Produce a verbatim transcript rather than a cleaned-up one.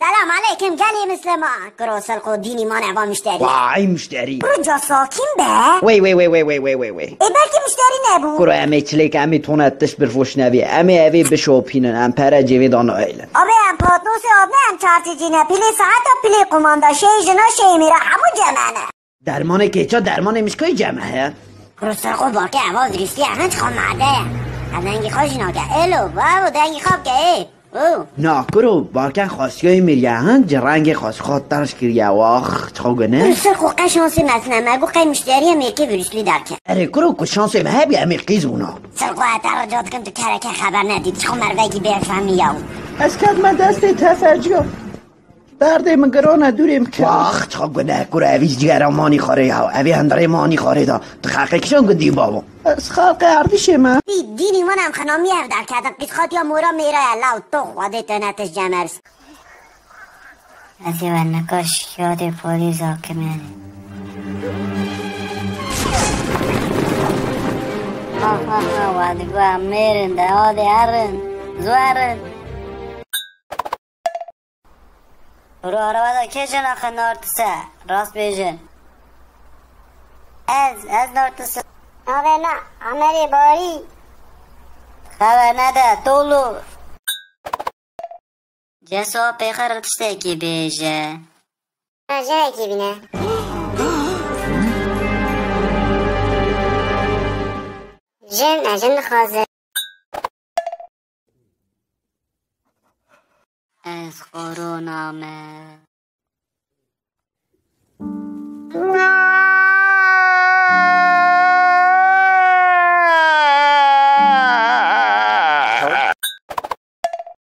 Selam aleykum gelê Mislima. Kuro Silqo, dînî mane va muşterî. Vay muşterî. Kuro ca sakin be. Wey, wey, wey, wey, wey, wey, wey, wey. E, belkî muşterî nebû. Kuro em ê çilêk, em ê tone tişt birfoş nebî. Em ê evê bişopînin, em pere cêvê da nahêlin. Abi em patnosê abne em çarçê cîne. Pilê saeta pilê kumanda. Şey jina şey mîra hemû cemene. Dermanê kêça, dermanê mişkoyê cem heye. Kuro Silqo, barke eva virîsî ye, hin çiqa made ye. Ev dengî xwe jî nake. Êlo, bavo, dengî xwe bike, ê. Û. Na kuro, barke xwestiyoyê miriye, hin ci rengê xwestî xwe terş kiriye, wax, çiqa gune. Kuro Silqo, qey şansê me tine, me got qey muşteriye mêrkê virîslî derke. Erê kuro, ku şansê me hebî, em ê qîz bûna. Silqo, ez te rica dikim tu kereke xeber nedî, çiqa mervekî bêfehmî ya. Ez kedime destê teferciya. Derdê min giran e, dûrê min kevin. Wax, çiqa gune, kuro evî ji cigera manî xwarê ya, evî hundirê manî xwarê da. Tu xelqê kîjan gundî bavo? Ez xelqê erdîşê me. Dî, dînî min em xinamî ev derketin, qîzxatiya mora mêra ye, law, to xwedê te netiş cemers. Ez ê we nika şikayetê polîs akime. Ha, ha, ha, we digo em mêr in de, adê herin, zû herin. Ro araba da kê jina xwe nartise? Rast bêjin. Ez, ez nartise. Navê me Emerê Barî. Xeber nede, tolu. Ceso pêxer tiştekî bêje. Jinekî bîne. Jin, ez jin dixwazim. Ez korona me.